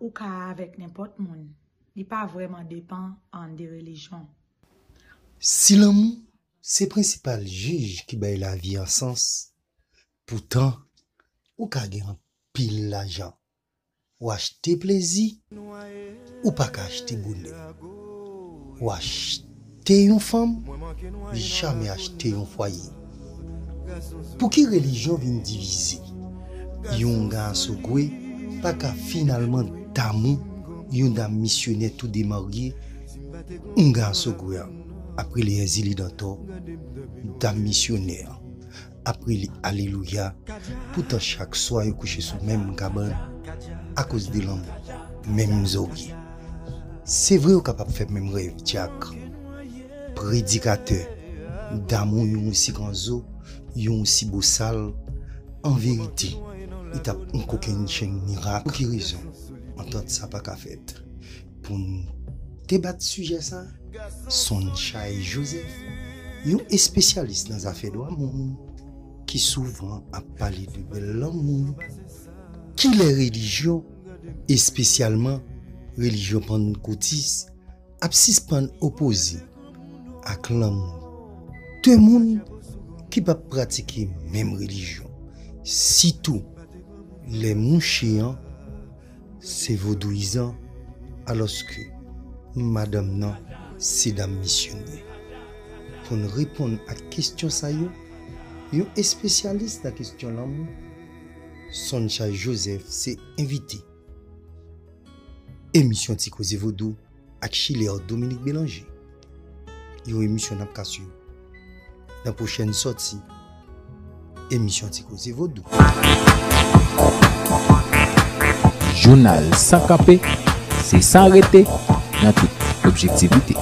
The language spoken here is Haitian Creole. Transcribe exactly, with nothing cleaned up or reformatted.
Ou ka avèk nenpòt moun. Li pa vrèman depan an de relijyon. Si lanmou se prensipal jij ki bay lavi an sans, poutan, ou ka gen anpil lajan, w achte plezi, ou pa ka achte bonè. W achte yon fanm, li jamè achte yon fwaye. Pou ki relijyon vin divize? Yon oungan asogwe pa ka finalman damou yon dam misyonè tou demarye. Oungan asogwe an ap rele Èzili Dantò, dam misyonè an ap rele Alelouya. Poutan chak swa yo kouche sou menm kabann akoz de lanmou, menm zòrye. Se vre yo kapab fè menm rèv dyak, predikatè, damou yon osi granzo, yon osi bosal. An verite, li t ap yon kokennchenn mirak. Pou ki rezon antant sa pa ka fèt? Pou n debat sijè sa, Sonchaï Joseph, yon espesyalis nan zafè dwa moun, ki souvan ap pale de bèl lanmou. Kilè relijyon, espesyalman relijyon pannkotis, ap sispann opoze ak lanmou de moun ki p ap pratike menm relijyon, sitou lè mouche an se vodouyizan, alòske madanm nan se dam misyonè? Pou n reponn ak kesyon sa yo, yon espesyalis nan kesyon lanmou, Sonchaï Joseph, se envite emisyon Ti Koze Vodou ak Chilè Dominique Bélanger. Yon emisyon n ap ka swiv nan pwochèn sòti emisyon Ti Koze Vodou. Jounal san kanpe, se san rete nan tout objektivite.